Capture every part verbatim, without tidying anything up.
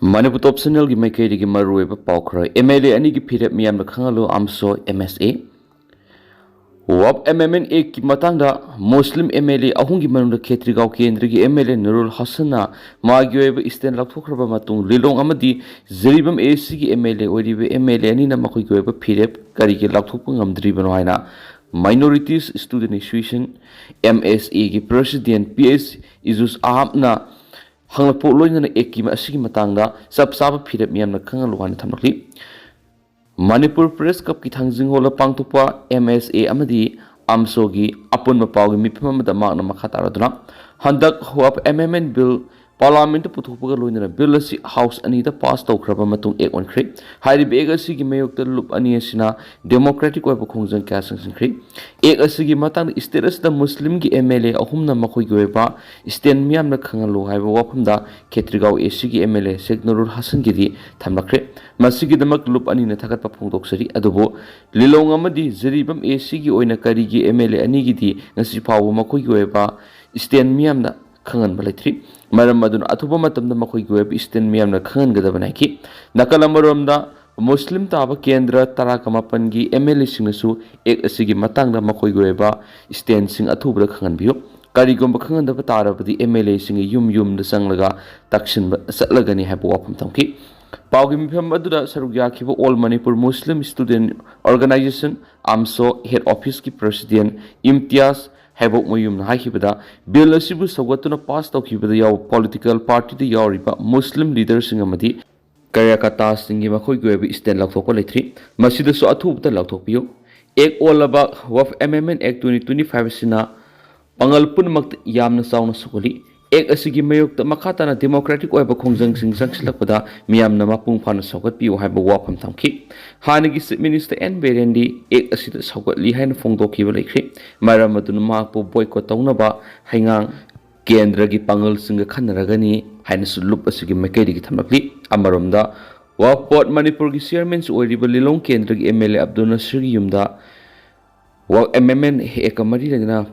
ꯃꯅꯤꯄꯨꯔ ꯇꯣꯞ ꯆꯦꯅꯦꯜꯒꯤ ꯃꯥꯏꯀꯩꯗꯒꯤ ꯃꯔꯨꯑꯣꯏꯕ ꯄꯥꯎ ꯈꯔ꯫ ꯑꯦꯝ ꯑꯦꯜ ꯑꯦ ꯑꯅꯤꯒꯤ ꯐꯤꯔꯦꯞ ꯃꯤꯌꯥꯝꯅ ꯈꯪꯍꯜꯂꯨ, ꯑꯥꯝꯁꯣ ꯑꯦꯝ ꯑꯦꯁ ꯑꯦ꯫ ꯋꯥꯞ ꯑꯦꯃꯦꯟꯃꯦꯟ ꯑꯦꯛꯀꯤ ꯃꯇꯥꯡꯗ ꯃꯨꯁꯂꯤꯝ ꯑꯦꯝ ꯑꯦꯜ ꯑꯦ ꯑꯍꯨꯝꯒꯤ ꯃꯅꯨꯡꯗ ꯈꯦꯇ꯭ꯔꯤꯒꯥꯎ ꯀꯦꯟꯗ꯭ꯔꯒꯤ ꯑꯦꯝ ꯑꯦꯜ ꯑꯦ ꯅꯨꯔꯨꯜ ꯍꯁꯟꯅ ꯃꯥꯒꯤ ꯑꯣꯏꯕ ꯏꯁꯇꯦꯟ ꯂꯧꯊꯣꯛꯈ꯭ꯔꯕ ꯃꯇꯨꯡ, ꯂꯤꯂꯣꯡ ꯑꯃꯗꯤ ꯖꯤꯔꯤꯕꯥꯝ ꯑꯦ ꯁꯤꯒꯤ ꯑꯦꯝ ꯑꯦꯜ ꯑꯦ ꯑꯣꯏꯔꯤꯕ ꯑꯦꯝ ꯑꯦꯜ ꯑꯦ ꯑꯅꯤꯅ ꯃꯈꯣꯏꯒꯤ ꯑꯣꯏꯕ ꯐꯤꯔꯦꯞ ꯀꯔꯤꯒꯤ ꯂꯥꯎꯊꯣꯛꯄ ꯉꯝꯗ꯭ꯔꯤꯕꯅꯣ ꯍꯥꯏꯅ Minorities Student Association, ꯑꯦꯝ ꯑꯦꯁ ꯑꯦꯒꯤ ꯄ꯭ꯔꯦꯁꯤꯗꯦꯟ ꯄꯤ ꯑꯦꯁ ꯏꯖꯨꯁ ꯑꯍꯥꯞꯅ ꯍꯪꯂꯛꯄ ꯂꯣꯏꯅꯅ ꯑꯦꯛꯀꯤ ꯑꯁꯤꯒꯤ ꯃꯇꯥꯡꯗ ꯆꯞ ꯆꯥꯕ ꯐꯤꯔꯦꯞ ꯃꯤꯌꯥꯝꯅ ꯈꯪꯍꯜꯂꯨ ꯍꯥꯏꯅ ꯊꯝꯂꯛꯂꯤ꯫ ꯃꯅꯤꯄꯨꯔ ꯄ꯭ꯔꯦꯁ ꯀꯞꯀꯤ ꯊꯥꯡꯖꯤꯡ ꯍꯣꯜꯗ ꯄꯥꯡꯊꯣꯛꯄ ꯑꯦꯝ ꯑꯦꯁ ꯑꯦ ꯑꯃꯗꯤ ꯑꯥꯝꯁꯣꯒꯤ ꯑꯄꯨꯟꯕ ꯄꯥꯎꯒꯤ ꯃꯤꯐꯝ ꯑꯃꯗ ꯃꯍꯥꯛꯅ ꯃꯈꯥ ꯇꯥꯔꯗꯨꯅ, ꯍꯟꯗꯛ ꯋꯥꯞ ꯑꯦꯃꯦꯟꯃꯦꯟ ꯕꯤꯜ ꯄꯥꯔꯂꯥꯃꯦꯟꯠꯇ ꯄꯨꯊꯣꯛꯄꯒ ꯂꯣꯏꯅꯅ ꯕꯤꯜ ꯑꯁꯤ ꯍꯥꯎꯁ ꯑꯅꯤꯗ ꯄꯥꯁ ꯇꯧꯈ꯭ꯔꯕ ꯃꯇꯨꯡ ꯑꯦꯛ ꯑꯣꯟꯈ꯭ꯔꯦ꯫ ꯍꯥꯏꯔꯤꯕ ꯑꯦꯛ ꯑꯁꯤꯒꯤ ꯃꯥꯌꯣꯛꯇ ꯂꯨꯞ ꯑꯅꯤ ꯑꯁꯤꯅ ꯗꯦꯃꯣꯀ꯭ꯔꯦꯇꯤꯛ ꯑꯣꯏꯕ ꯈꯣꯡꯖꯪ ꯀꯌꯥ ꯆꯪꯁꯤꯟꯈ꯭ꯔꯦ꯫ ꯑꯦꯛ ꯑꯁꯤꯒꯤ ꯃꯇꯥꯡꯗ ꯁ꯭ꯇꯦꯠ ꯑꯁꯤꯗ ꯃꯨꯁꯂꯤꯝꯒꯤ ꯑꯦꯝ ꯑꯦꯜ ꯑꯦ ꯑꯍꯨꯝꯅ ꯃꯈꯣꯏꯒꯤ ꯑꯣꯏꯕ ꯁ꯭ꯇꯦꯟ ꯃꯤꯌꯥꯝꯅ ꯈꯪꯍꯜꯂꯨ ꯍꯥꯏꯕ ꯋꯥꯐꯝꯗ ꯈꯦꯇ꯭ꯔꯤꯒꯥꯎ ꯑꯦ ꯁꯤꯒꯤ ꯑꯦꯝ ꯑꯦꯜ ꯑꯦ ꯁꯦꯈ ꯅꯨꯔꯨꯜ ꯍꯁꯟꯒꯤꯗꯤ ꯊꯝꯂꯛꯈ꯭ꯔꯦ꯫ ꯃꯁꯤꯒꯤꯗꯃꯛ ꯂꯨꯞ ꯑꯅꯤꯅ ꯊꯥꯒꯠꯄ ꯐꯣꯡꯗꯣꯛꯆꯔꯤ꯫ ꯑꯗꯨꯕꯨ ꯂꯤꯂꯣꯡ ꯑꯃꯗꯤ ꯖꯤꯔꯤꯕꯥꯝ ꯑꯦ ꯁꯤꯒꯤ ꯑꯣꯏꯅ ꯀꯔꯤꯒꯤ ꯑꯦꯝ ꯑꯦꯜ ꯑꯦ ꯑꯅꯤꯒꯤꯗꯤ ꯉꯁꯤ ꯐꯥꯎꯕ ꯃꯈꯣꯏꯒꯤ ꯑꯣꯏꯕ ꯁ꯭ꯇꯦꯟ ꯃꯤꯌꯥꯝꯅ ꯈꯪꯍꯟꯕ ꯂꯩꯇ꯭ꯔꯤ꯫ ꯃꯔꯝ ꯑꯗꯨꯅ ꯑꯊꯨꯕ ꯃꯇꯝꯗ ꯃꯈꯣꯏꯒꯤ ꯑꯣꯏꯕ ꯁ꯭ꯇꯦꯟ ꯃꯤꯌꯥꯝꯅ ꯈꯪꯍꯟꯒꯗꯕꯅꯤ ꯍꯥꯏꯈꯤ꯫ ꯅꯥꯀꯜ ꯑꯃꯔꯣꯝꯗ, ꯃꯨꯁꯂꯤꯝ ꯇꯥꯕ ꯀꯦꯟꯗ꯭ꯔ ꯇꯔꯥꯒ ꯃꯥꯄꯟꯒꯤ ꯑꯦꯝ ꯑꯦꯜ ꯑꯦꯁꯤꯡꯅꯁꯨ ꯑꯦꯛ ꯑꯁꯤꯒꯤ ꯃꯇꯥꯡꯗ ꯃꯈꯣꯏꯒꯤ ꯑꯣꯏꯕ ꯁ꯭ꯇꯦꯟꯁꯤꯡ ꯑꯊꯨꯕꯗ ꯈꯪꯍꯟꯕꯤꯌꯨ꯫ ꯀꯔꯤꯒꯨꯝꯕ ꯈꯪꯍꯟꯗꯕ ꯇꯥꯔꯕꯗꯤ ꯑꯦꯝ ꯑꯦꯜ ꯑꯦꯁꯤꯡꯒꯤ ꯌꯨꯝ ꯌꯨꯝꯗ ꯆꯪꯂꯒ ꯇꯛꯁꯤꯟꯕ ꯆꯠꯂꯒꯅꯤ ꯍꯥꯏꯕ ꯋꯥꯐꯝ ꯊꯝꯈꯤ꯫ ꯄꯥꯎꯒꯤ ꯃꯤꯐꯝ ꯑꯗꯨꯗ ꯁꯔꯨꯛ ꯌꯥꯈꯤꯕ All Manipur Muslim Student Organisation, AMSO, head ꯑꯣꯐꯤꯁꯀꯤ ꯄ꯭ꯔꯦꯁꯤꯗꯦꯟ ꯏꯝꯇꯤꯌꯥꯖ ꯍꯩꯕꯣꯛꯃꯌꯨꯝꯅ ꯍꯥꯏꯈꯤꯕꯗ, ꯕꯤꯜ ꯑꯁꯤꯕꯨ ꯁꯧꯒꯠꯇꯨꯅ ꯄꯥꯁ ꯇꯧꯈꯤꯕꯗ ꯌꯥꯎꯕ ꯄꯣꯂꯤꯇꯤꯀꯦꯜ ꯄꯥꯔꯇꯤꯗ ꯌꯥꯎꯔꯤꯕ ꯃꯨꯁꯂꯤꯝ ꯂꯤꯗꯔꯁꯤꯡ ꯑꯃꯗꯤ ꯀꯥꯔꯌꯀꯔꯇꯥꯁꯤꯡꯒꯤ ꯃꯈꯣꯏꯒꯤ ꯑꯣꯏꯕ ꯁ꯭ꯇꯦꯟ ꯂꯧꯊꯣꯛꯄ ꯂꯩꯇ꯭ꯔꯤ꯫ ꯃꯁꯤꯗꯁꯨ ꯑꯊꯨꯕꯗ ꯂꯧꯊꯣꯛꯄꯤꯌꯨ꯫ ꯑꯦꯛ ꯑꯣꯜꯂꯕ ꯋꯥꯐ ꯑꯦꯃꯦꯟꯃꯦꯟ ꯑꯦꯛ twenty twenty-five ꯑꯁꯤꯅ ꯄꯥꯡꯒꯜ ꯄꯨꯝꯅꯃꯛꯇ ꯌꯥꯝꯅ ꯆꯥꯎꯅ ꯁꯣꯛꯍꯜꯂꯤ꯫ ꯑꯦꯛ ꯑꯁꯤꯒꯤ ꯃꯥꯌꯣꯛꯇ ꯃꯈꯥ ꯇꯥꯅ ꯗꯦꯃꯣꯀ꯭ꯔꯦꯇꯤꯛ ꯑꯣꯏꯕ ꯈꯣꯡꯖꯪꯁꯤꯡ ꯆꯪꯁꯤꯜꯂꯛꯄꯗ ꯃꯤꯌꯥꯝꯅ ꯃꯄꯨꯡ ꯐꯥꯅ ꯁꯧꯒꯠꯄꯤꯌꯨ ꯍꯥꯏꯕ ꯋꯥꯐꯝ ꯊꯝꯈꯤ꯫ ꯍꯥꯟꯅꯒꯤ ꯆꯤꯐ ꯃꯤꯅꯤꯁꯇꯔ ꯑꯦꯟ ꯕꯤꯔꯦꯟꯗꯤ ꯑꯦꯛ ꯑꯁꯤꯗ ꯁꯧꯒꯠꯂꯤ ꯍꯥꯏꯅ ꯐꯣꯡꯗꯣꯛꯈꯤꯕ ꯂꯩꯈ꯭ꯔꯦ꯫ ꯃꯔꯝ ꯑꯗꯨꯅ ꯃꯍꯥꯛꯄꯨ ꯕꯣꯏꯀꯣꯠ ꯇꯧꯅꯕ ꯍꯩꯉꯥꯡ ꯀꯦꯟꯗ꯭ꯔꯒꯤ ꯄꯥꯡꯒꯜꯁꯤꯡꯒ ꯈꯟꯅꯔꯒꯅꯤ ꯍꯥꯏꯅꯁꯨ ꯂꯨꯞ ꯑꯁꯤꯒꯤ ꯃꯥꯏꯀꯩꯗꯒꯤ ꯊꯝꯂꯛꯂꯤ꯫ ꯑꯃꯔꯣꯝꯗ, ꯋꯥꯐ ꯕꯣꯔꯗ ꯃꯅꯤꯄꯨꯔꯒꯤ ꯆꯤꯌꯔꯃꯦꯟꯁꯨ ꯑꯣꯏꯔꯤꯕ ꯂꯤꯂꯣꯡ ꯀꯦꯟꯗ꯭ꯔꯒꯤ ꯑꯦꯝ ꯑꯦꯜ ꯑꯦ ꯑꯕꯗꯨꯜ ꯅꯁꯤꯔꯒꯤ ꯌꯨꯝꯗ ꯋꯥꯐ ꯑꯦꯃꯦꯟꯃꯦꯟ ꯑꯦꯛꯀ ꯃꯔꯤ ꯂꯩꯅꯅ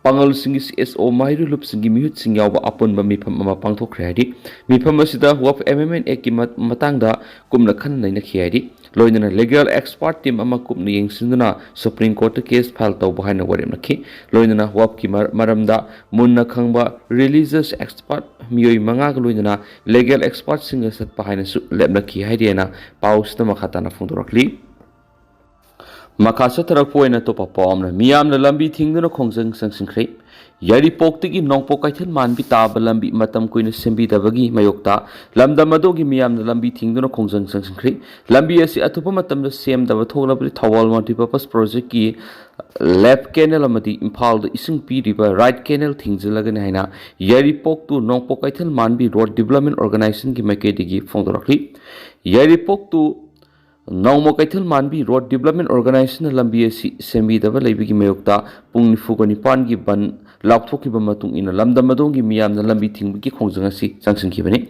ꯄꯥꯡꯒꯜꯁꯤꯡꯒꯤ ꯁꯤ ꯑꯦꯁ ꯑꯣ ꯃꯍꯩꯔꯣꯏ ꯂꯨꯞꯁꯤꯡꯒꯤ ꯃꯤꯍꯨꯠꯁꯤꯡ ꯌꯥꯎꯕ ꯑꯄꯨꯟꯕ ꯃꯤꯐꯝ ꯑꯃ ꯄꯥꯡꯊꯣꯛꯈ꯭ꯔꯦ ꯍꯥꯏꯔꯤ꯫ ꯃꯤꯐꯝ ꯑꯁꯤꯗ ꯋꯥꯐ ꯑꯦꯃꯦꯟꯃꯦꯟ ꯑꯦꯛꯀꯤ ꯃ-, ꯃꯇꯥꯡꯗ ꯀꯨꯞꯅ ꯈꯟꯅ ꯅꯩꯅꯈꯤ ꯍꯥꯏꯔꯤ꯫ ꯂꯣꯏꯅꯅ ꯂꯤꯒꯦꯜ ꯑꯦꯛꯁꯄꯥꯔꯠ ꯇꯤꯝ ꯑꯃ ꯀꯨꯞꯅ ꯌꯦꯡꯁꯤꯟꯗꯨꯅ ꯁꯨꯄ꯭ꯔꯤꯝ ꯀꯣꯔꯠꯇ ꯀꯦꯁ ꯐꯥꯏꯜ ꯇꯧꯕ ꯍꯥꯏꯅ ꯋꯥꯔꯦꯞꯅꯈꯤ꯫ ꯂꯣꯏꯅꯅ ꯋꯥꯐꯀꯤ ꯃꯔ-, ꯃꯔꯝꯗ ꯃꯨꯟꯅ ꯈꯪꯕ ꯔꯤꯂꯤꯖꯤꯌꯁ ꯑꯦꯛꯁꯄꯥꯔꯠ ꯃꯤꯑꯣꯏ ꯃꯉꯥꯒ ꯂꯣꯏꯅꯅ ꯂꯤꯒꯦꯜ ꯑꯦꯛꯁꯄꯥꯔꯠꯁꯤꯡꯒ ꯆꯠꯄ ꯍꯥꯏꯅꯁꯨ ꯂꯦꯞꯅꯈꯤ ꯍꯥꯏꯔꯤꯅ ꯄꯥꯎꯁꯤꯗ ꯃꯈꯥ ꯇꯥꯅ ꯐꯣꯡꯗꯣꯔꯛꯂꯤ꯫ ꯃꯈꯥ ꯆꯠꯊꯔꯛꯄ ꯑꯣꯏꯅ ꯑꯇꯣꯞꯄ ꯄꯥꯎ ꯑꯃꯅ, ꯃꯤꯌꯥꯝꯅ ꯂꯝꯕꯤ ꯊꯤꯡꯗꯨꯅ ꯈꯣꯡꯖꯪ ꯆꯪꯁꯤꯟꯈ꯭ꯔꯦ꯫ ꯌꯥꯏꯔꯤꯄꯣꯛꯇꯒꯤ ꯅꯣꯡꯄꯣꯛ ꯀꯩꯊꯦꯜ ꯃꯥꯟꯕꯤ ꯇꯥꯕ ꯂꯝꯕꯤ ꯃꯇꯝ ꯀꯨꯏꯅ ꯁꯦꯝꯕꯤꯗꯕꯒꯤ ꯃꯥꯌꯣꯛꯇ ꯂꯝꯗꯝ ꯑꯗꯨꯒꯤ ꯃꯤꯌꯥꯝꯅ ꯂꯝꯕꯤ ꯊꯤꯡꯗꯨꯅ ꯈꯣꯡꯖꯪ ꯆꯪꯁꯤꯟꯈ꯭ꯔꯦ꯫ ꯂꯝꯕꯤ ꯑꯁꯤ ꯑꯊꯨꯕ ꯃꯇꯝꯗ ꯁꯦꯝꯗꯕ ꯊꯣꯛꯂꯕꯗꯤ ꯊꯧꯕꯥꯜ ꯃꯜꯇꯤꯄꯔꯄꯁ ꯄ꯭ꯔꯣꯖꯦꯛꯀꯤ ꯂꯦꯐ ꯀꯦꯅꯦꯜ ꯑꯃꯗꯤ ꯏꯝꯐꯥꯜꯗ ꯏꯁꯤꯡ ꯄꯤꯔꯤꯕ ꯔꯥꯏꯠ ꯀꯦꯅꯦꯜ ꯊꯤꯡꯖꯤꯜꯂꯒꯅꯤ ꯍꯥꯏꯅ ꯌꯥꯏꯔꯤꯄꯣꯛ to ꯅꯣꯡꯄꯣꯛ ꯀꯩꯊꯦꯜ ꯃꯥꯟꯕꯤ ꯔꯣꯗ ꯗꯤꯕꯂꯞꯃꯦꯟ ꯑꯣꯔꯒꯅꯥꯏꯖꯦꯁꯟꯒꯤ ꯃꯥꯏꯀꯩꯗꯒꯤ ꯐꯣꯡꯗꯣꯔꯛꯂꯤ꯫ ꯌꯥꯏꯔꯤꯄꯣꯛ to ꯅꯣꯡꯃ ꯀꯩꯊꯦꯜ ꯃꯥꯟꯕꯤ ꯔꯣꯗ ꯗꯤꯕꯂꯞꯃꯦꯟ ꯑꯣꯔꯒꯅꯥꯏꯖꯦꯁꯟꯅ ꯂꯝꯕꯤ ꯑꯁꯤ ꯁꯦꯝꯕꯤꯗꯕ ꯂꯩꯕꯒꯤ ꯃꯥꯌꯣꯛꯇ ꯄꯨꯡ ꯅꯤꯐꯨꯒ ꯅꯤꯄꯥꯟꯒꯤ ꯕꯟ ꯂꯥꯎꯊꯣꯛꯈꯤꯕ ꯃꯇꯨꯡ ꯏꯟꯅ ꯂꯝꯗꯝ ꯑꯗꯣꯝꯒꯤ ꯃꯤꯌꯥꯝꯅ ꯂꯝꯕꯤ ꯊꯤꯡꯕꯒꯤ ꯈꯣꯡꯖꯪ ꯑꯁꯤ ꯆꯪꯁꯤꯟꯈꯤꯕꯅꯤ꯫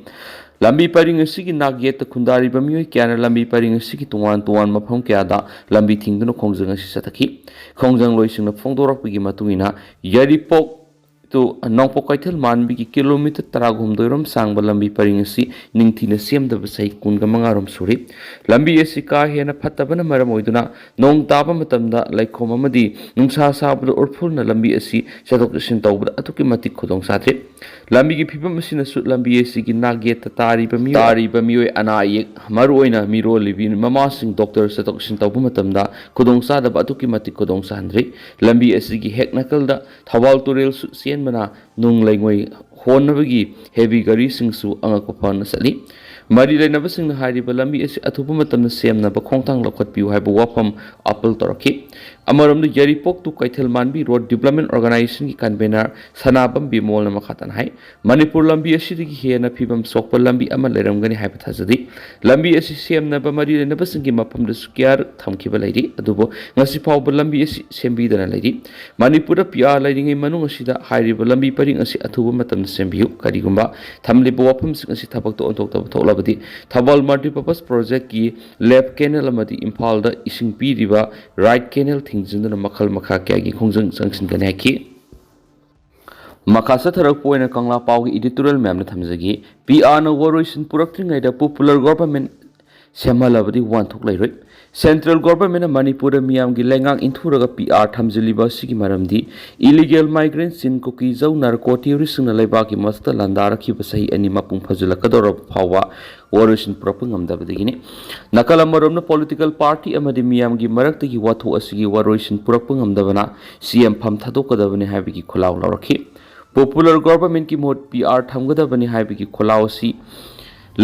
ꯂꯝꯕꯤ ꯄꯔꯤꯡ ꯑꯁꯤꯒꯤ ꯅꯥꯛ ꯌꯦꯠꯇ ꯈꯨꯟꯗꯥꯔꯤꯕ ꯃꯤꯑꯣꯏ ꯀꯌꯥꯅ ꯂꯝꯕꯤ ꯄꯔꯤꯡ ꯑꯁꯤꯒꯤ ꯇꯣꯉꯥꯟ ꯇꯣꯉꯥꯟꯕ ꯃꯐꯝ ꯀꯌꯥꯗ ꯂꯝꯕꯤ ꯊꯤꯡꯗꯨꯅ ꯈꯣꯡꯖꯪ ꯑꯁꯤ ꯆꯠꯊꯈꯤ꯫ ꯈꯣꯡꯖꯪꯂꯣꯏꯁꯤꯡꯅ ꯐꯣꯡꯗꯣꯔꯛꯄꯒꯤ ꯃꯇꯨꯡ ꯏꯟꯅ ꯌꯥꯏꯔꯤꯄꯣꯛ to ꯅꯣꯡꯄꯣꯛ ꯀꯩꯊꯦꯜ ꯃꯥꯟꯕꯤꯒꯤ ꯀꯤꯂꯣꯃꯤꯇꯔ ꯇꯔꯥꯍꯨꯝꯗꯣꯏ ꯔꯣꯝ ꯁꯥꯡꯕ ꯂꯝꯕꯤ ꯄꯔꯤꯡ ꯑꯁꯤ ꯅꯤꯡꯊꯤꯅ ꯁꯦꯝꯗꯕ ꯆꯍꯤ ꯀꯨꯟꯒ ꯃꯉꯥ ꯔꯣꯝ ꯁꯨꯔꯦ꯫ ꯂꯝꯕꯤ ꯑꯁꯤ ꯀꯥ ꯍꯦꯟꯅ ꯐꯠꯇꯕꯅ ꯃꯔꯝ ꯑꯣꯏꯗꯨꯅ ꯅꯣꯡ ꯇꯥꯕ ꯃꯇꯝꯗ ꯂꯩꯈꯣꯝ ꯑꯃꯗꯤ ꯅꯨꯡꯁꯥ ꯁꯥꯕꯗ ꯎꯔꯐꯨꯜꯅ ꯂꯝꯕꯤ ꯑꯁꯤ ꯆꯠꯊꯣꯛ ꯆꯠꯁꯤꯟ ꯇꯧꯕꯗ ꯑꯗꯨꯛꯀꯤ ꯃꯇꯤꯛ ꯈꯨꯗꯣꯡ ꯆꯥꯗ꯭ꯔꯦ꯫ ꯂꯝꯕꯤꯒꯤ ꯐꯤꯕꯝ ꯑꯁꯤꯅꯁꯨ ꯂꯝꯕꯤ ꯑꯁꯤꯒꯤ ꯅꯥꯛ ꯌꯦꯠꯇ ꯇꯥꯔꯤꯕ ꯃꯤꯑꯣꯏ, ꯇꯥꯔꯤꯕ ꯃꯤꯑꯣꯏ ꯑꯅꯥ ꯑꯌꯦꯛ, ꯃꯔꯨꯑꯣꯏꯅ ꯃꯤꯔꯣꯜꯂꯤꯕꯤ ꯃꯃꯥꯁꯤꯡ ꯗꯣꯛꯇꯔ ꯆꯠꯊꯣꯛ ꯆꯠꯁꯤꯟ ꯇꯧꯕ ꯃꯇꯝꯗ ꯈꯨꯗꯣꯡ ꯆꯥꯗꯕ ꯑꯗꯨꯛꯀꯤ ꯃꯇꯤꯛ ꯈꯨꯗꯣꯡ ꯆꯥꯍꯟꯗ꯭ꯔꯦ꯫ ꯂꯝꯕꯤ ꯑꯁꯤꯒꯤ ꯍꯦꯛ ꯅꯥꯀꯜꯗ ꯊꯧꯕꯥꯜ ꯇꯨꯔꯦꯜꯁꯨ ꯆꯦꯟꯕꯅ ꯅꯨꯡ ꯂꯩꯉꯣꯏ ꯍꯣꯟꯅꯕꯒꯤ ꯍꯦꯚꯤ ꯒꯥꯔꯤꯁꯤꯡꯁꯨ ꯑꯉꯛꯄ ꯐꯅ ꯆꯠꯂꯤ꯫ ꯃꯔꯤ ꯂꯩꯅꯕꯁꯤꯡꯅ ꯍꯥꯏꯔꯤꯕ ꯂꯝꯕꯤ ꯑꯁꯤ ꯑꯊꯨꯕ ꯃꯇꯝꯗ ꯁꯦꯝꯅꯕ ꯈꯣꯡꯊꯥꯡ ꯂꯧꯈꯠꯄꯤꯌꯨ ꯍꯥꯏꯕ ꯋꯥꯐꯝ ꯑꯥꯄꯤꯜ ꯇꯧꯔꯛꯈꯤ꯫ ꯑꯃꯔꯣꯝꯗ ꯌꯥꯏꯔꯤꯄꯣꯛ to ꯀꯩꯊꯦꯜ ꯃꯥꯟꯕꯤ ꯔꯣꯗ ꯗꯤꯕꯂꯞꯃꯦꯟ ꯑꯣꯔꯒꯅꯥꯏꯖꯦꯁꯟꯒꯤ ꯀꯟꯚꯦꯅꯔ ꯁꯅꯥꯕꯝ ꯕꯤꯃꯣꯜꯅ ꯃꯈꯥ ꯇꯥꯅ ꯍꯥꯏ, ꯃꯅꯤꯄꯨꯔ ꯂꯝꯕꯤ ꯑꯁꯤꯗꯒꯤ ꯍꯦꯟꯅ ꯐꯤꯕꯝ ꯁꯣꯛꯄ ꯂꯝꯕꯤ ꯑꯃ ꯂꯩꯔꯝꯒꯅꯤ ꯍꯥꯏꯕ ꯊꯥꯖꯗꯦ꯫ ꯂꯝꯕꯤ ꯑꯁꯤ ꯁꯦꯝꯅꯕ ꯃꯔꯤ ꯂꯩꯅꯕꯁꯤꯡꯒꯤ ꯃꯐꯝꯗꯁꯨ ꯀꯤꯌꯥꯔ ꯊꯝꯈꯤꯕ ꯂꯩꯔꯤ, ꯑꯗꯨꯕꯨ ꯉꯁꯤ ꯐꯥꯎꯕ ꯂꯝꯕꯤ ꯑꯁꯤ ꯁꯦꯝꯕꯤꯗꯅ ꯂꯩꯔꯤ꯫ ꯃꯅꯤꯄꯨꯔꯗ ꯄꯤ ꯑꯥꯔ ꯂꯩꯔꯤꯉꯩ ꯃꯅꯨꯡ ꯑꯁꯤꯗ ꯍꯥꯏꯔꯤꯕ ꯂꯝꯕꯤ ꯄꯔꯤꯡ ꯑꯁꯤ ꯑꯊꯨꯕ ꯃꯇꯝꯗ ꯁꯦꯝꯕꯤꯌꯨ꯫ ꯀꯔꯤꯒꯨꯝꯕ ꯊꯝꯂꯤꯕ ꯋꯥꯐꯝꯁꯤꯡ ꯑꯁꯤ ꯊꯕꯛꯇ ꯑꯣꯟꯊꯣꯛꯇꯕ ꯊꯣꯛꯂꯕꯗꯤ ꯊꯧꯕꯥꯜ ꯃꯜꯇꯤꯄꯔꯄꯁ ꯄ꯭ꯔꯣꯖꯦꯛꯀꯤ ꯂꯦꯐ ꯀꯦꯅꯦꯜ ꯑꯃꯗꯤ ꯏꯝꯐꯥꯜꯗ ꯏꯁꯤꯡ ꯄꯤꯔꯤꯕ ꯔꯥꯏꯠ ꯀꯦꯅꯦꯜ ꯊꯤꯡꯖꯤꯟꯗꯨꯅ ꯃꯈꯜ ꯃꯈꯥ ꯀꯌꯥꯒꯤ ꯈꯣꯡꯖꯪ ꯆꯪꯁꯤꯟꯒꯅꯤ ꯍꯥꯏꯈꯤ꯫ ꯃꯈꯥ ꯆꯠꯊꯔꯛꯄ ꯑꯣꯏꯅ ꯀꯪꯂꯥ ꯄꯥꯎꯒꯤ editorial ꯃꯌꯥꯝꯅ ꯊꯝꯖꯒꯦ꯫ ꯄꯤ ꯑꯥꯔꯅ ꯋꯥꯔꯣꯏꯁꯤꯟ ꯄꯨꯔꯛꯇ꯭ꯔꯤꯉꯩꯗ popular government ꯁꯦꯝꯍꯜꯂꯕꯗꯤ ꯋꯥꯟꯊꯣꯛ ꯂꯩꯔꯣꯏ꯫ Central governmentꯅ ꯃꯅꯤꯄꯨꯔꯗ ꯃꯤꯌꯥꯝꯒꯤ ꯂꯩꯉꯥꯛ ꯏꯟꯊꯨꯔꯒ ꯄꯤ ꯑꯥꯔ ꯊꯝꯖꯤꯜꯂꯤꯕ ꯑꯁꯤꯒꯤ ꯃꯔꯝꯗꯤ illegal migrantꯁꯤꯡ, ꯀꯨꯀꯤ ꯖꯧ, narco terroristꯁꯤꯡꯅ ꯂꯩꯕꯥꯛꯀꯤ ꯃꯊꯛꯇ ꯂꯥꯟꯗꯥꯔꯛꯈꯤꯕ ꯆꯍꯤ ꯑꯅꯤ ꯃꯄꯨꯡ ꯐꯥꯖꯤꯜꯂꯛꯀꯗꯧꯔꯕ ꯐꯥꯎꯕ ꯋꯥꯔꯣꯏꯁꯤꯟ ꯄꯨꯔꯛꯄ ꯉꯝꯗꯕꯗꯒꯤꯅꯤ꯫ ꯅꯥꯀꯜ ꯑꯃꯔꯣꯝꯅ political party ꯑꯃꯗꯤ ꯃꯤꯌꯥꯝꯒꯤ ꯃꯔꯛꯇꯒꯤ ꯋꯥꯊꯣꯛ ꯑꯁꯤꯒꯤ ꯋꯥꯔꯣꯏꯁꯤꯟ ꯄꯨꯔꯛꯄ ꯉꯝꯗꯕꯅ ꯁꯤ ꯑꯦꯝ ꯐꯝ ꯊꯥꯗꯣꯛꯀꯗꯕꯅꯤ ꯍꯥꯏꯕꯒꯤ ꯈꯣꯜꯂꯥꯎ ꯂꯧꯔꯛꯈꯤ꯫ Popular governmentꯀꯤ ꯃꯍꯨꯠ ꯄꯤ ꯑꯥꯔ ꯊꯝꯒꯗꯕꯅꯤ ꯍꯥꯏꯕꯒꯤ ꯈꯣꯜꯂꯥꯎ ꯑꯁꯤ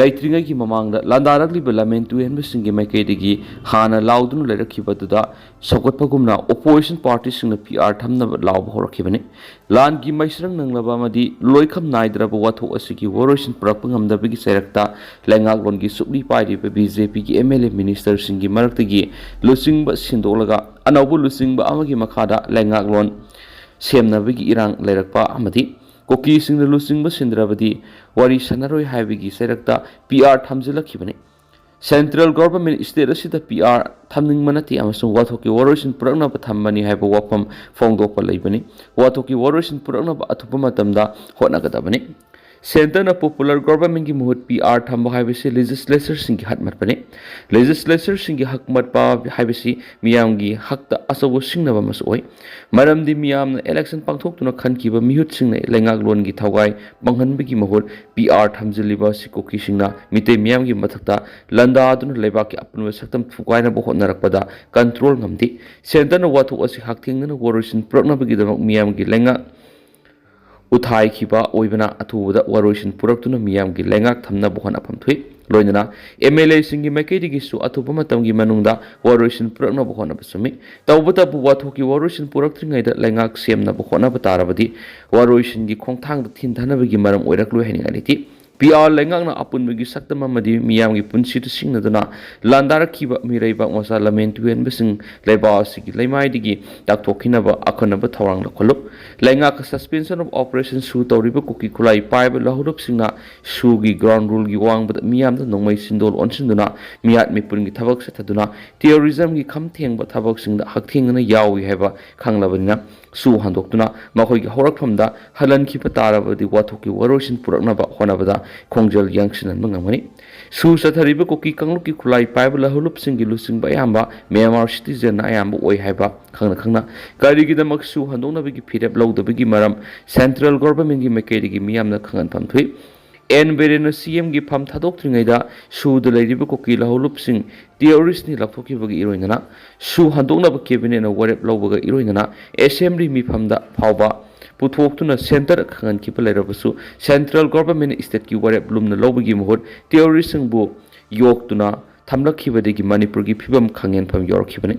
ꯂꯩꯇ꯭ꯔꯤꯉꯩꯒꯤ ꯃꯃꯥꯡꯗ ꯂꯥꯟꯗꯥꯔꯛꯂꯤꯕ ꯂꯝꯍꯦꯟ ꯇꯨꯍꯦꯟꯕꯁꯤꯡꯒꯤ ꯃꯥꯏꯀꯩꯗꯒꯤ ꯍꯥꯟꯅ ꯂꯥꯎꯗꯨꯅ ꯂꯩꯔꯛꯈꯤꯕꯗꯨꯗ ꯁꯧꯒꯠꯄꯒꯨꯝꯅ opposition partyꯁꯤꯡꯅ ꯄꯤ ꯑꯥꯔ ꯊꯝꯅꯕ ꯂꯥꯎꯕ ꯍꯧꯔꯛꯈꯤꯕꯅꯤ꯫ ꯂꯥꯟꯒꯤ ꯃꯩꯁ꯭ꯔꯪ ꯅꯪꯂꯕ ꯑꯃꯗꯤ ꯂꯣꯏꯈꯝ ꯅꯥꯏꯗ꯭ꯔꯕ ꯋꯥꯊꯣꯛ ꯑꯁꯤꯒꯤ ꯋꯥꯔꯣꯏꯁꯤꯟ ꯄꯨꯔꯛꯄ ꯉꯝꯗꯕꯒꯤ ꯆꯩꯔꯛꯇ ꯂꯩꯉꯥꯛꯂꯣꯟꯒꯤ ꯁꯨꯛꯂꯤ ꯄꯥꯏꯔꯤꯕ ꯕꯤ ꯖꯦ ꯄꯤꯒꯤ ꯑꯦꯝ ꯑꯦꯜ ꯑꯦ ministerꯁꯤꯡꯒꯤ ꯃꯔꯛꯇꯒꯤ ꯂꯨꯆꯤꯡꯕ ꯁꯤꯟꯗꯣꯛꯂꯒ ꯑꯅꯧꯕ ꯂꯨꯆꯤꯡꯕ ꯑꯃꯒꯤ ꯃꯈꯥꯗ ꯂꯩꯉꯥꯛꯂꯣꯟ ꯁꯦꯝꯅꯕꯒꯤ ꯏꯔꯥꯡ ꯂꯩꯔꯛꯄ ꯑꯃꯗꯤ ꯀꯨꯀꯤꯁꯤꯡꯅ ꯂꯨꯆꯤꯡꯕ ꯁꯤꯟꯗ꯭ꯔꯕꯗꯤ ꯋꯥꯔꯤ ꯁꯥꯟꯅꯔꯣꯏ ꯍꯥꯏꯕꯒꯤ ꯆꯩꯔꯛꯇ ꯄꯤ ꯑꯥꯔ ꯊꯝꯖꯤꯜꯂꯛꯈꯤꯕꯅꯤ꯫ Central government state ꯑꯁꯤꯗ ꯄꯤ ꯑꯥꯔ ꯊꯝꯅꯤꯡꯕ ꯅꯠꯇꯦ ꯑꯃꯁꯨꯡ ꯋꯥꯊꯣꯛꯀꯤ ꯋꯥꯔꯣꯏꯁꯤꯟ ꯄꯨꯔꯛꯅꯕ ꯊꯝꯕꯅꯤ ꯍꯥꯏꯕ ꯋꯥꯐꯝ ꯐꯣꯡꯗꯣꯛꯄ ꯂꯩꯕꯅꯤ꯫ ꯋꯥꯊꯣꯛꯀꯤ ꯋꯥꯔꯣꯏꯁꯤꯟ ꯄꯨꯔꯛꯅꯕ ꯑꯊꯨꯕ ꯃꯇꯝꯗ ꯍꯣꯠꯅꯒꯗꯕꯅꯤ꯫ Centreꯅ popular governmentꯀꯤ ꯃꯍꯨꯠ ꯄꯤ ꯑꯥꯔ ꯊꯝꯕ ꯍꯥꯏꯕꯁꯤ legislatureꯁꯤꯡꯒꯤ ꯍꯛ ꯃꯠꯄꯅꯤ꯫ Legislatureꯁꯤꯡꯒꯤ ꯍꯛ ꯃꯠꯄ ꯍꯥꯏꯕꯁꯤ ꯃꯤꯌꯥꯝꯒꯤ ꯍꯛꯇ ꯑꯆꯧꯕ ꯁꯤꯡꯅꯕ ꯑꯃꯁꯨ ꯑꯣꯏ꯫ ꯃꯔꯝꯗꯤ ꯃꯤꯌꯥꯝꯅ election ꯄꯥꯡꯊꯣꯛꯇꯨꯅ ꯈꯟꯈꯤꯕ ꯃꯤꯍꯨꯠꯁꯤꯡꯅ ꯂꯩꯉꯥꯛꯂꯣꯟꯒꯤ ꯊꯧꯒꯥꯏ ꯃꯥꯡꯍꯟꯕꯒꯤ ꯃꯍꯨꯠ ꯄꯤ ꯑꯥꯔ ꯊꯝꯖꯤꯜꯂꯤꯕ ꯑꯁꯤ ꯀꯨꯀꯤꯁꯤꯡꯅ ꯃꯤꯇꯩ ꯃꯤꯌꯥꯝꯒꯤ ꯃꯊꯛꯇ ꯂꯥꯟꯗꯥꯗꯨꯅ ꯂꯩꯕꯥꯛꯀꯤ ꯑꯄꯨꯟꯕ ꯁꯛꯇꯝ ꯊꯨꯒꯥꯏꯅꯕ ꯍꯣꯠꯅꯔꯛꯄꯗ control ꯉꯝꯗꯦ꯫ Centreꯅ ꯋꯥꯊꯣꯛ ꯑꯁꯤ ꯍꯛꯊꯦꯡꯅꯅ ꯋꯥꯔꯣꯏꯁꯤꯟ ꯄꯨꯔꯛꯅꯕꯒꯤꯗꯃꯛ ꯃꯤꯌꯥꯝꯒꯤ ꯂꯩꯉꯥꯛ ꯎꯊꯥꯏꯈꯤꯕ ꯑꯣꯏꯕꯅ ꯑꯊꯨꯕꯗ ꯋꯥꯔꯣꯏꯁꯤꯟ ꯄꯨꯔꯛꯇꯨꯅ ꯃꯤꯌꯥꯝꯒꯤ ꯂꯩꯉꯥꯛ ꯊꯝꯅꯕ ꯍꯣꯠꯅꯐꯝ ꯊꯣꯛꯏ꯫ ꯂꯣꯏꯅꯅ ꯑꯦꯝ ꯑꯦꯜ ꯑꯦꯁꯤꯡꯒꯤ ꯃꯥꯏꯀꯩꯗꯒꯤꯁꯨ ꯑꯊꯨꯕ ꯃꯇꯝꯒꯤ ꯃꯅꯨꯡꯗ ꯋꯥꯔꯣꯏꯁꯤꯟ ꯄꯨꯔꯛꯅꯕ ꯍꯣꯠꯅꯕ ꯆꯨꯝꯃꯤ꯫ ꯇꯧꯕꯇꯕꯨ ꯋꯥꯊꯣꯛꯀꯤ ꯋꯥꯔꯣꯏꯁꯤꯟ ꯄꯨꯔꯛꯇ꯭ꯔꯤꯉꯩꯗ ꯂꯩꯉꯥꯛ ꯁꯦꯝꯅꯕ ꯍꯣꯠꯅꯕ ꯇꯥꯔꯕꯗꯤ ꯋꯥꯔꯣꯏꯁꯤꯟꯒꯤ ꯈꯣꯡꯊꯥꯡꯗ ꯊꯤꯟꯊꯅꯕꯒꯤ ꯃꯔꯝ ꯑꯣꯏꯔꯛꯂꯣꯏ ꯍꯥꯏꯅꯤꯡꯉꯥꯏ ꯂꯩꯇꯦ꯫ ꯄꯤ ꯑꯥꯔ ꯂꯩꯉꯥꯛꯅ ꯑꯄꯨꯟꯕꯒꯤ ꯁꯛꯇꯝ ꯑꯃꯗꯤ ꯃꯤꯌꯥꯝꯒꯤ ꯄꯨꯟꯁꯤꯗ ꯁꯤꯡꯅꯗꯨꯅ ꯂꯥꯟꯗꯥꯔꯛꯈꯤꯕ ꯃꯤꯔꯩꯕꯥꯛ ꯃꯆꯥ ꯂꯝꯍꯦꯟ ꯇꯨꯍꯦꯟꯕꯁꯤꯡ ꯂꯩꯕꯥꯛ ꯑꯁꯤꯒꯤ ꯂꯩꯃꯥꯏꯗꯒꯤ ꯇꯥꯛꯊꯣꯛꯈꯤꯅꯕ ꯑꯈꯟꯅꯕ ꯊꯧꯔꯥꯡ ꯂꯧꯈꯠꯂꯨ꯫ ꯂꯩꯉꯥꯛꯀ suspension of operation ꯁꯨ ꯇꯧꯔꯤꯕ ꯀꯨꯀꯤ ꯈꯨꯠꯂꯥꯏ ꯄꯥꯏꯕ ꯂꯧꯍꯧꯔꯕꯁꯤꯡꯅ ꯁꯨꯒꯤ ground ruleꯒꯤ ꯋꯥꯡꯃꯗ ꯃꯤꯌꯥꯝꯗ ꯅꯣꯡꯃꯩ ꯁꯤꯟꯗꯣꯜ ꯑꯣꯟꯁꯤꯟꯗꯨꯅ ꯃꯤꯍꯥꯠ ꯃꯤꯄꯨꯟꯒꯤ ꯊꯕꯛ ꯆꯠꯊꯗꯨꯅ terrorismꯒꯤ ꯈꯝ ꯊꯦꯡꯕ ꯊꯕꯛꯁꯤꯡꯗ ꯍꯛꯊꯦꯡꯅꯅ ꯌꯥꯎꯏ ꯍꯥꯏꯕ ꯈꯪꯂꯕꯅꯤꯅ ꯁꯨ ꯍꯟꯗꯣꯛꯇꯨꯅ ꯃꯈꯣꯏꯒꯤ ꯍꯧꯔꯛꯐꯝꯗ ꯍꯜꯍꯟꯈꯤꯕ ꯇꯥꯔꯕꯗꯤ ꯋꯥꯊꯣꯛꯀꯤ ꯋꯥꯔꯣꯏꯁꯤꯟ ꯄꯨꯔꯛꯅꯕ ꯍꯣꯠꯅꯕꯗ ꯈꯣꯡꯖꯦꯜ ꯌꯥꯡꯁꯤꯟꯍꯟꯕ ꯉꯝꯒꯅꯤ꯫ ꯁꯨ ꯆꯠꯊꯔꯤꯕ ꯀꯨꯀꯤ ꯀꯥꯡꯂꯨꯞꯀꯤ ꯈꯨꯠꯂꯥꯏ ꯄꯥꯏꯕ ꯂꯧꯍꯧꯂꯨꯞꯁꯤꯡꯒꯤ ꯂꯨꯆꯤꯡꯕ ꯑꯌꯥꯝꯕ ꯃ꯭ꯌꯥꯟꯃꯥꯔ ꯁꯤꯇꯤꯖꯦꯟꯅ ꯑꯌꯥꯝꯕ ꯑꯣꯏ ꯍꯥꯏꯕ ꯈꯪꯅ ꯈꯪꯅ ꯀꯔꯤꯒꯤꯗꯃꯛ ꯁꯨ ꯍꯟꯗꯣꯛꯅꯕꯒꯤ ꯐꯤꯔꯦꯞ ꯂꯧꯗꯕꯒꯤ ꯃꯔꯝ ꯁꯦꯟꯇ꯭ꯔꯦꯜ ꯒꯣꯚꯔꯟꯃꯦꯟꯠꯀꯤ ꯃꯥꯏꯀꯩꯗꯒꯤ ꯃꯤꯌꯥꯝꯅ ꯈꯪꯍꯟꯐꯝ ꯊꯣꯛꯏ꯫ ꯑꯦꯟ ꯕꯤꯔꯦꯟꯅ ꯁꯤ ꯑꯦꯝꯒꯤ ꯐꯝ ꯊꯥꯗꯣꯛꯇ꯭ꯔꯤꯉꯩꯗ ꯁꯨꯗ ꯂꯩꯔꯤꯕ ꯀꯨꯀꯤ ꯂꯧꯍꯧꯂꯨꯞꯁꯤꯡ ꯇꯦꯔꯣꯔꯤꯁ꯭ꯠꯅꯤ ꯂꯥꯎꯊꯣꯛꯈꯤꯕꯒꯤ ꯏꯔꯣꯏꯅꯅ ꯁꯨ ꯍꯟꯗꯣꯛꯅꯕ ꯀꯦꯕꯤꯅꯦꯠꯅ ꯋꯥꯔꯦꯞ ꯂꯧꯕꯒ ꯏꯔꯣꯏꯅꯅ ꯑꯦꯁꯦꯝꯕ꯭ꯂꯤ ꯃꯤꯐꯝꯗ ꯐꯥꯎꯕ ꯄꯨꯊꯣꯛꯇꯨꯅ ꯁꯦꯟꯇꯔ ꯈꯪꯍꯟꯈꯤꯕ ꯂꯩꯔꯕꯁꯨ ꯁꯦꯟꯇ꯭ꯔꯦꯜ ꯒꯣꯚꯔꯟꯃꯦꯟꯠꯅ ꯁ꯭ꯇꯦꯠꯀꯤ ꯋꯥꯔꯦꯞ ꯂꯨꯝꯅ ꯂꯧꯕꯒꯤ ꯃꯍꯨꯠ ꯇꯦꯔꯣꯔꯤꯁ꯭ꯠꯁꯤꯡꯕꯨ ꯌꯣꯛꯇꯨꯅ ꯊꯝꯂꯛꯈꯤꯕꯗꯒꯤ ꯃꯅꯤꯄꯨꯔꯒꯤ ꯐꯤꯕꯝ ꯈꯪꯍꯦꯟꯐꯝ ꯌꯧꯔꯛꯈꯤꯕꯅꯤ꯫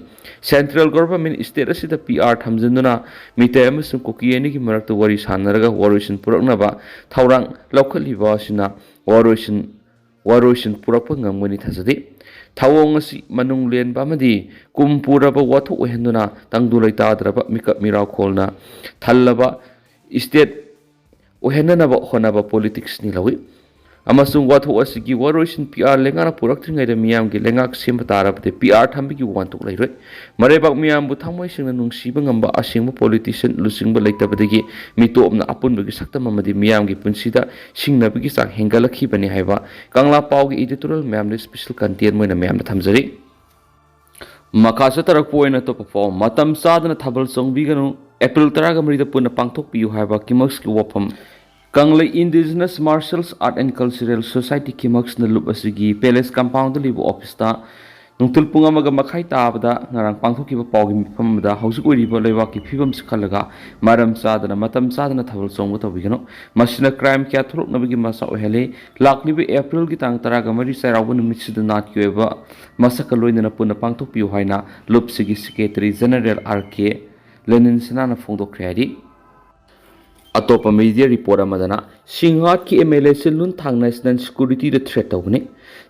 ꯁꯦꯟꯇ꯭ꯔꯦꯜ ꯒꯣꯚꯔꯟꯃꯦꯟꯠ ꯁ꯭ꯇꯦꯠ ꯑꯁꯤꯗ ꯄꯤ ꯑꯥꯔ ꯊꯝꯖꯤꯟꯗꯨꯅ ꯃꯤꯇꯩ ꯑꯃꯁꯨꯡ ꯀꯨꯀꯤ ꯑꯅꯤꯒꯤ ꯃꯔꯛꯇ ꯋꯥꯔꯤ ꯁꯥꯟꯅꯔꯒ ꯋꯥꯔꯣꯏꯁꯤꯟ ꯄꯨꯔꯛꯅꯕ ꯊꯧꯔꯥꯡ ꯂꯧꯈꯠꯂꯤꯕ ꯑꯁꯤꯅ ꯋꯥꯔꯣꯏꯁꯤꯟ ꯋꯥꯔꯣꯏꯁꯤꯟ ꯄꯨꯔꯛꯄ ꯉꯝꯒꯅꯤ ꯊꯥꯖꯗꯦ꯫ ꯊꯧꯑꯣꯡ ꯑꯁꯤ ꯃꯅꯨꯡ ꯂꯦꯟꯕ ꯑꯃꯗꯤ ꯀꯨꯝ ꯄꯨꯔꯕ ꯋꯥꯊꯣꯛ ꯑꯣꯏꯍꯟꯗꯨꯅ ꯇꯪꯗꯨ ꯂꯩꯇꯥꯗ꯭ꯔꯕ ꯃꯤꯀꯞ ꯃꯤꯔꯥꯎꯈꯣꯜꯅ ꯊꯜꯂꯕ ꯁ꯭ꯇꯦꯠ ꯑꯣꯏꯍꯟꯅꯅꯕ ꯍꯣꯠꯅꯕ ꯄꯣꯂꯤꯇꯤꯛꯁꯅꯤ ꯂꯧꯏ꯫ ꯑꯃꯁꯨꯡ ꯋꯥꯊꯣꯛ ꯑꯁꯤꯒꯤ ꯋꯥꯔꯣꯏꯁꯤꯟ ꯄꯤ ꯑꯥꯔ ꯂꯩꯉꯥꯛꯅ ꯄꯨꯔꯛꯇ꯭ꯔꯤꯉꯩꯗ ꯃꯤꯌꯥꯝꯒꯤ ꯂꯩꯉꯥꯛ ꯁꯦꯝꯕ ꯇꯥꯔꯕꯗꯤ ꯄꯤ ꯑꯥꯔ ꯊꯝꯕꯒꯤ ꯋꯥꯟꯊꯣꯛ ꯂꯩꯔꯣꯏ꯫ ꯃꯔꯩꯕꯥꯛ ꯃꯤꯌꯥꯝꯕꯨ ꯊꯃꯣꯏ ꯁꯦꯡꯅ ꯅꯨꯡꯁꯤꯕ ꯉꯝꯕ ꯑꯁꯦꯡꯕ ꯄꯣꯂꯤꯇꯤꯁꯤꯌꯟ ꯂꯨꯆꯤꯡꯕ ꯂꯩꯇꯕꯗꯒꯤ ꯃꯤꯇꯣꯞꯅ ꯑꯄꯨꯟꯕꯒꯤ ꯁꯛꯇꯝ ꯑꯃꯗꯤ ꯃꯤꯌꯥꯝꯒꯤ ꯄꯨꯟꯁꯤꯗ ꯁꯤꯡꯅꯕꯒꯤ ꯆꯥꯡ ꯍꯦꯟꯒꯠꯂꯛꯈꯤꯕꯅꯤ ꯍꯥꯏꯕ ꯀꯪꯂꯥ ꯄꯥꯎꯒꯤ ꯏꯗꯤꯇꯣꯔꯤꯌꯦꯜ ꯃꯌꯥꯝꯗ ꯁ꯭ꯄꯦꯁꯦꯜ ꯀꯟꯇꯦꯟ ꯑꯣꯏꯅ ꯃꯌꯥꯝꯗ ꯊꯝꯖꯔꯤ꯫ ꯃꯈꯥ ꯆꯠꯊꯔꯛꯄ ꯑꯣꯏꯅ ꯑꯇꯣꯞꯄ ꯄꯥꯎ, ꯃꯇꯝ ꯆꯥꯗꯅ ꯊꯥꯕꯜ ꯆꯣꯡꯕꯤꯒꯅꯨ꯫ ꯑꯦꯄ꯭ꯔꯤꯜ ꯇꯔꯥꯒ ꯃꯔꯤꯗ ꯄꯨꯟꯅ ꯄꯥꯡꯊꯣꯛꯄꯤꯌꯨ ꯍꯥꯏꯕ ꯀꯤꯃꯛꯁꯀꯤ ꯋꯥꯐꯝ꯫ ꯀꯪꯂꯩ Indigenous Martial Art and Cultural Society ꯀꯤꯃꯛꯁꯅ ꯂꯨꯞ ꯑꯁꯤꯒꯤ ꯄꯦꯂꯦꯁ ꯀꯝꯄꯥꯎꯟꯗ ꯂꯩꯕ ꯑꯣꯐꯤꯁꯇ ꯅꯨꯡꯊꯤꯜ ꯄꯨꯡ ꯑꯃꯒ ꯃꯈꯥꯏ ꯇꯥꯕꯗ ꯉꯔꯥꯡ ꯄꯥꯡꯊꯣꯛꯈꯤꯕ ꯄꯥꯎꯒꯤ ꯃꯤꯐꯝ ꯑꯃꯗ ꯍꯧꯖꯤꯛ ꯑꯣꯏꯔꯤꯕ ꯂꯩꯕꯥꯛꯀꯤ ꯐꯤꯕꯝꯁꯤ ꯈꯜꯂꯒ ꯃꯔꯝ ꯆꯥꯗꯅ, ꯃꯇꯝ ꯆꯥꯗꯅ ꯊꯥꯕꯜ ꯆꯣꯡꯕ ꯇꯧꯕꯤꯒꯅꯨ꯫ ꯃꯁꯤꯅ ꯀ꯭ꯔꯥꯏꯝ ꯀꯌꯥ ꯊꯣꯛꯂꯛꯅꯕꯒꯤ ꯃꯆꯥꯛ ꯑꯣꯏꯍꯜꯂꯤ꯫ ꯂꯥꯛꯂꯤꯕ ꯑꯦꯄ꯭ꯔꯤꯜꯒꯤ ꯇꯥꯡ ꯇꯔꯥꯒ ꯃꯔꯤ ꯆꯩꯔꯥꯎꯕ ꯅꯨꯃꯤꯠꯁꯤꯗ ꯅꯥꯠꯀꯤ ꯑꯣꯏꯕ ꯃꯁꯛꯀ ꯂꯣꯏꯅꯅ ꯄꯨꯟꯅ ꯄꯥꯡꯊꯣꯛꯄꯤꯌꯨ ꯍꯥꯏꯅ ꯂꯨꯞꯁꯤꯒꯤ ꯁꯦꯀ꯭ꯔꯦꯇꯔꯤ ꯖꯦꯅꯔꯦꯜ ꯑꯥꯔ ꯀꯦ ꯂꯦꯅꯤꯟ ꯁꯅꯥꯅ ꯐꯣꯡꯗꯣꯛꯈ꯭ꯔꯦ ꯍꯥꯏꯔꯤ꯫ ꯑꯇꯣꯞꯄ ꯃꯤꯗꯤꯌꯥ ꯔꯤꯄꯣꯔꯠ ꯑꯃꯗꯅ, ꯁꯤꯡꯍꯥꯠꯀꯤ ꯑꯦꯝ ꯑꯦꯜ ꯑꯦꯁꯤ ꯂꯨꯟ ꯊꯥꯡ ꯅꯦꯁꯅꯦꯜ ꯁꯦꯀ꯭ꯌꯨꯔꯤꯇꯤꯗ ꯊ꯭ꯔꯦꯠ ꯇꯧꯒꯅꯤ꯫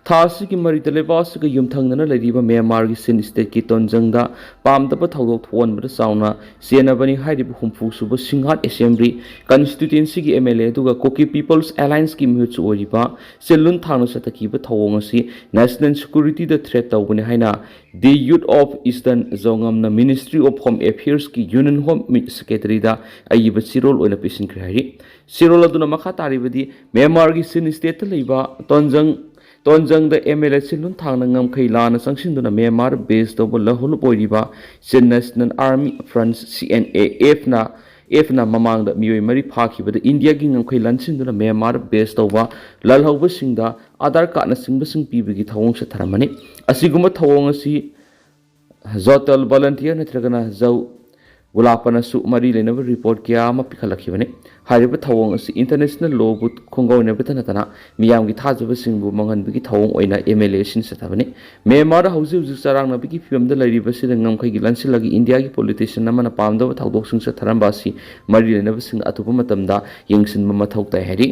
ꯊꯥ ꯑꯁꯤꯒꯤ ꯃꯔꯤꯗ ꯂꯩꯕꯥꯛ ꯑꯁꯤꯒ ꯌꯨꯝꯊꯪꯅꯅ ꯂꯩꯔꯤꯕ ꯃ꯭ꯌꯥꯟꯃꯥꯔꯒꯤ ꯁꯤꯟ ꯁ꯭ꯇꯦꯠꯀꯤ ꯇꯣꯟꯖꯪꯗ ꯄꯥꯝꯗꯕ ꯊꯧꯗꯣꯛ ꯊꯣꯛꯍꯟꯕꯗ ꯆꯥꯎꯅ ꯆꯦꯟꯅꯕꯅꯤ ꯍꯥꯏꯔꯤꯕ ꯍꯨꯝꯐꯨ ꯁꯨꯕ ꯁꯤꯡꯍꯥꯠ ꯑꯦꯁꯦꯝꯕ꯭ꯂꯤ ꯀꯟꯁꯇꯤꯇ꯭ꯋꯦꯟꯁꯤꯒꯤ ꯑꯦꯝ ꯑꯦꯜ ꯑꯦ ꯑꯗꯨꯒ ꯀꯨꯀꯤ ꯄꯤꯄꯜꯁ ꯑꯦꯂꯥꯏꯟꯁꯀꯤ ꯃꯤꯍꯨꯠꯁꯨ ꯑꯣꯏꯔꯤꯕ ꯁꯤꯜꯂꯨꯟ ꯊꯥꯡꯅ ꯆꯠꯊꯈꯤꯕ ꯊꯧꯑꯣꯡ ꯑꯁꯤ ꯅꯦꯁꯅꯦꯜ ꯁꯦꯀ꯭ꯌꯨꯔꯤꯇꯤꯗ ꯊ꯭ꯔꯦꯠ ꯇꯧꯕꯅꯤ ꯍꯥꯏꯅ ꯗꯤ ꯌꯨꯠ ꯑꯣꯐ ꯏꯁꯇꯔꯟ ꯖꯣꯉꯝꯅ ꯃꯤꯅꯤꯁꯇ꯭ꯔꯤ ꯑꯣꯐ ꯍꯣꯝ ꯑꯦꯐꯤꯌꯔꯁꯀꯤ ꯌꯨꯅꯤꯌꯟ ꯍꯣꯝ ꯁꯦꯀ꯭ꯔꯦꯇꯔꯤꯗ ꯑꯏꯕ ꯆꯦꯔꯣꯜ ꯑꯣꯏꯅ ꯄꯤꯁꯤꯟꯈ꯭ꯔꯦ ꯍꯥꯏꯔꯤ꯫ ꯆꯦꯔꯣꯜ ꯑꯗꯨꯅ ꯃꯈꯥ ꯇꯥꯔꯤꯕꯗꯤ, ꯃ꯭ꯌꯥꯟꯃꯥꯔꯒꯤ ꯁꯤꯟ ꯁ꯭ꯇꯦꯠꯇ ꯂꯩꯕ ꯇꯣꯟꯖꯪ ꯇꯣꯟꯖꯪꯗ ꯑꯦꯝ ꯑꯦꯜ ꯑꯦ ꯁꯤꯜꯂꯨꯟ ꯊꯥꯡꯅ ꯉꯝꯈꯩ ꯂꯥꯟꯅ ꯆꯪꯁꯤꯟꯗꯨꯅ ꯃ꯭ꯌꯥꯟꯃꯥꯔ ꯕꯦꯁ ꯇꯧꯕ ꯂꯍꯨꯂꯨꯞ ꯑꯣꯏꯔꯤꯕ ꯆꯤꯟ ꯅꯦꯁꯅꯦꯜ ꯑꯥꯔꯃꯤ ꯐ꯭ꯔꯟꯁ, ꯁꯤ ꯑꯦꯟ ꯑꯦ ꯑꯦꯐꯅ, ꯑꯦꯐꯅ ꯃꯃꯥꯡꯗ ꯃꯤꯑꯣꯏ ꯃꯔꯤ ꯐꯥꯈꯤꯕꯗ ꯏꯟꯗꯤꯌꯥꯒꯤ ꯉꯝꯈꯩ ꯂꯟꯁꯤꯟꯗꯨꯅ ꯃ꯭ꯌꯥꯟꯃꯥꯔ ꯕꯦꯁ ꯇꯧꯕ ꯂꯜꯍꯧꯕꯁꯤꯡꯗ ꯑꯥꯙꯥꯔ ꯀꯥꯔꯗꯅꯆꯤꯡꯕꯁꯤꯡ ꯄꯤꯕꯒꯤ ꯊꯧꯑꯣꯡ ꯆꯠꯊꯔꯝꯕꯅꯤ꯫ ꯑꯁꯤꯒꯨꯝꯕ ꯊꯧꯑꯣꯡ ꯑꯁꯤ ꯖꯣꯇꯦꯜ ꯚꯣꯂꯟꯇꯤꯌꯔ ꯅꯠꯇ꯭ꯔꯒꯅ ꯖꯧ ꯒꯨꯂꯥꯄꯅꯁꯨ ꯃꯔꯤ ꯂꯩꯅꯕ ꯔꯤꯄꯣꯔꯠ ꯀꯌꯥ ꯑꯃ ꯄꯤꯈꯠꯂꯛꯈꯤꯕꯅꯤ꯫ ꯍꯥꯏꯔꯤꯕ ꯊꯧꯑꯣꯡ ꯑꯁꯤ ꯏꯟꯇꯔꯅꯦꯁꯅꯦꯜ ꯂꯣꯕꯨ ꯈꯣꯡꯒꯥꯎꯅꯕꯇ ꯅꯠꯇꯅ ꯃꯤꯌꯥꯝꯒꯤ ꯊꯥꯖꯕꯁꯤꯡꯕꯨ ꯃꯥꯡꯍꯟꯕꯒꯤ ꯊꯧꯑꯣꯡ ꯑꯣꯏꯅ ꯑꯦꯝ ꯑꯦꯜ ꯑꯦꯁꯤꯡ ꯆꯠꯊꯕꯅꯤ꯫ ꯃ꯭ꯌꯥꯟꯃꯥꯔꯗ ꯍꯧꯖꯤꯛ ꯍꯧꯖꯤꯛ ꯆꯔꯥꯡꯅꯕꯒꯤ ꯐꯤꯕꯝꯗ ꯂꯩꯔꯤꯕꯁꯤꯗ ꯉꯝꯈꯩꯒꯤ ꯂꯟꯁꯤꯜꯂꯒ ꯏꯟꯗꯤꯌꯥꯒꯤ ꯄꯣꯂꯤꯇꯤꯁꯤꯌꯟ ꯑꯃꯅ ꯄꯥꯝꯗꯕ ꯊꯧꯗꯣꯛꯁꯤꯡ ꯆꯠꯊꯔꯝꯕ ꯑꯁꯤ ꯃꯔꯤ ꯂꯩꯅꯕꯁꯤꯡꯅ ꯑꯊꯨꯕ ꯃꯇꯝꯗ ꯌꯦꯡꯁꯤꯟꯕ ꯃꯊꯧ ꯇꯥꯏ ꯍꯥꯏꯔꯤ꯫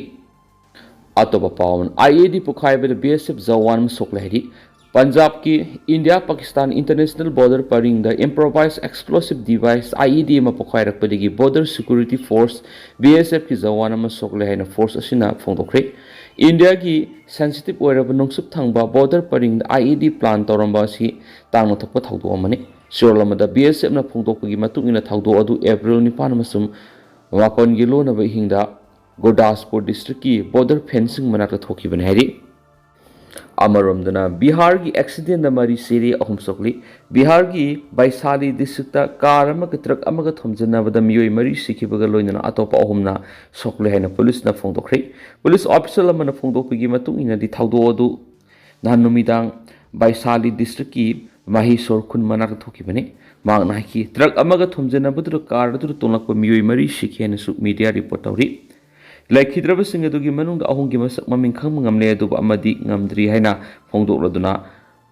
ꯑꯇꯣꯞꯄ ꯄꯥꯎ ꯑꯃꯅ, ꯑꯥꯏ ꯏ ꯗꯤ ꯄꯣꯈꯥꯏꯕꯗ ꯕꯤ ꯑꯦꯁ ꯑꯦꯐ ꯖꯋꯥꯟ ꯑꯃ ꯁꯣꯛꯂꯦ ꯍꯥꯏꯔꯤ꯫ ꯄꯟꯖꯥꯕꯀꯤ ꯏꯟꯗꯤꯌꯥ ꯄꯥꯀꯤꯁꯇꯥꯟ ꯏꯟꯇꯔꯅꯦꯁꯅꯦꯜ ꯕꯣꯔꯗꯔ ꯄꯔꯤꯡꯗ improvised explosive device, I E D, ꯑꯃ ꯄꯣꯈꯥꯏꯔꯛꯄꯗꯒꯤ border security force, B S ꯑꯦꯐꯀꯤ ꯖꯋꯥꯟ ꯑꯃ ꯁꯣꯛꯂꯦ ꯍꯥꯏꯅ ꯐꯣꯔꯁ ꯑꯁꯤꯅ ꯐꯣꯡꯗꯣꯛꯈ꯭ꯔꯦ꯫ ꯏꯟꯗꯤꯌꯥꯒꯤ ꯁꯦꯟꯁꯤꯇꯤꯚ ꯑꯣꯏꯔꯕ ꯅꯣꯡꯆꯨꯞ ꯊꯪꯕ ꯕꯣꯔꯗꯔ ꯄꯔꯤꯡꯗ ꯑꯥꯏ ꯏ ꯗꯤ ꯄ꯭ꯂꯥꯟ ꯇꯧꯔꯝꯕ ꯑꯁꯤ ꯇꯥꯡꯅ ꯊꯣꯛꯄ ꯊꯧꯗꯣꯛ ꯑꯃꯅꯤ꯫ ꯆꯦꯔꯣꯜ ꯑꯃꯗ ꯕꯤ ꯑꯦꯁ ꯑꯦꯐꯅ ꯐꯣꯡꯗꯣꯛꯄꯒꯤ ꯃꯇꯨꯡ ꯏꯟꯅ, ꯊꯧꯗꯣꯛ ꯑꯗꯨ ꯑꯦꯄ꯭ꯔꯤꯜ ꯅꯤꯄꯥꯟ ꯑꯃꯁꯨꯡ ꯃꯥꯄꯟꯒꯤ ꯂꯣꯟꯅꯕ ꯑꯍꯤꯡꯗ ꯒꯨꯔꯗꯥꯁꯄꯨꯔ ꯗꯤꯁꯇ꯭ꯔꯤꯛꯀꯤ ꯕꯣꯔꯗꯔ ꯐꯦꯟꯁꯤꯡ ꯃꯅꯥꯛꯇ ꯊꯣꯛꯈꯤꯕꯅꯤ ꯍꯥꯏꯔꯤ꯫ ꯑꯃꯔꯣꯝꯗꯅ, ꯕꯤꯍꯥꯔꯒꯤ ꯑꯦꯛꯁꯤꯗꯦꯟꯗ ꯃꯔꯤ ꯁꯤꯔꯦ, ꯑꯍꯨꯝ ꯁꯣꯛꯂꯤ꯫ ꯕꯤꯍꯥꯔꯒꯤ ꯕꯥꯏꯁꯥꯂꯤ ꯗꯤꯁꯇ꯭ꯔꯤꯛꯇ ꯀꯥꯔ ꯑꯃꯒ ꯇ꯭ꯔꯛ ꯑꯃꯒ ꯊꯣꯝꯖꯤꯟꯅꯕꯗ ꯃꯤꯑꯣꯏ ꯃꯔꯤ ꯁꯤꯈꯤꯕꯒ ꯂꯣꯏꯅꯅ ꯑꯇꯣꯞꯄ ꯑꯍꯨꯝꯅ ꯁꯣꯛꯂꯦ ꯍꯥꯏꯅ ꯄꯨꯂꯤꯁꯅ ꯐꯣꯡꯗꯣꯛꯈ꯭ꯔꯦ꯫ ꯄꯨꯂꯤꯁ ꯑꯣꯐꯤꯁꯤꯌꯦꯜ ꯑꯃꯅ ꯐꯣꯡꯗꯣꯛꯄꯒꯤ ꯃꯇꯨꯡ ꯏꯟꯅꯗꯤ, ꯊꯧꯗꯣꯛ ꯑꯗꯨ ꯅꯍꯥꯟ ꯅꯨꯃꯤꯗꯥꯡ ꯕꯥꯏꯁꯥꯂꯤ ꯗꯤꯁꯇ꯭ꯔꯤꯛꯀꯤ ꯃꯍꯤꯁꯣꯔ ꯈꯨꯟ ꯃꯅꯥꯛꯇ ꯊꯣꯛꯈꯤꯕꯅꯤ꯫ ꯃꯍꯥꯛꯅ ꯍꯥꯏꯈꯤ, ꯇ꯭ꯔꯛ ꯑꯃꯒ ꯊꯣꯝꯖꯤꯟꯅꯕꯗꯨꯗ ꯀꯥꯔ ꯑꯗꯨꯗ ꯇꯣꯡꯂꯛꯄ ꯃꯤꯑꯣꯏ ꯃꯔꯤ ꯁꯤꯈꯤ ꯍꯥꯏꯅꯁꯨ ꯃꯤꯗꯤꯌꯥ ꯔꯤꯄꯣꯔꯠ ꯇꯧꯔꯤ꯫ ꯂꯩꯈꯤꯗ꯭ꯔꯕꯁꯤꯡ ꯑꯗꯨꯒꯤ ꯃꯅꯨꯡꯗ ꯑꯍꯨꯝꯒꯤ ꯃꯁꯛ ꯃꯃꯤꯡ ꯈꯪꯕ ꯉꯝꯂꯦ, ꯑꯗꯨꯕꯨ ꯑꯃꯗꯤ ꯉꯝꯗ꯭ꯔꯤ ꯍꯥꯏꯅ ꯐꯣꯡꯗꯣꯛꯂꯗꯨꯅ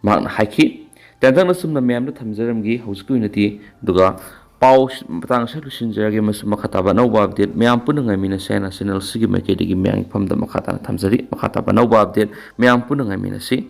ꯃꯍꯥꯛꯅ ꯍꯥꯏꯈꯤ꯫ ꯇꯦꯟꯇꯛꯅ ꯁꯨꯝꯅ ꯃꯌꯥꯝꯗ ꯊꯝꯖꯔꯝꯒꯦ꯫ ꯍꯧꯖꯤꯛꯀꯤ ꯑꯣꯏꯅꯗꯤ ꯑꯗꯨꯒ ꯄꯥꯎ ꯃꯇꯥꯡ ꯑꯁꯤꯗ ꯂꯣꯏꯁꯤꯟꯖꯔꯒꯦ꯫ ꯃꯁꯤ ꯃꯈꯥ ꯇꯥꯕ ꯑꯅꯧꯕ ꯑꯞꯗꯦꯠ ꯃꯌꯥꯝ ꯄꯨꯟꯅ ꯉꯥꯏꯃꯤꯟꯅꯁꯦ ꯍꯥꯏꯅ ꯆꯦꯅꯦꯜ ꯑꯁꯤꯒꯤ ꯃꯥꯏꯀꯩꯗꯒꯤ ꯃꯌꯥꯝꯒꯤ ꯐꯝꯗ ꯃꯈꯥ ꯇꯥꯅ ꯊꯝꯖꯔꯤ꯫ ꯃꯈꯥ ꯇꯥꯕ ꯑꯅꯧꯕ ꯑꯞꯗꯦꯠ ꯃꯌꯥꯝ ꯄꯨꯟꯅ ꯉꯥꯏꯃꯤꯟꯅꯁꯤ꯫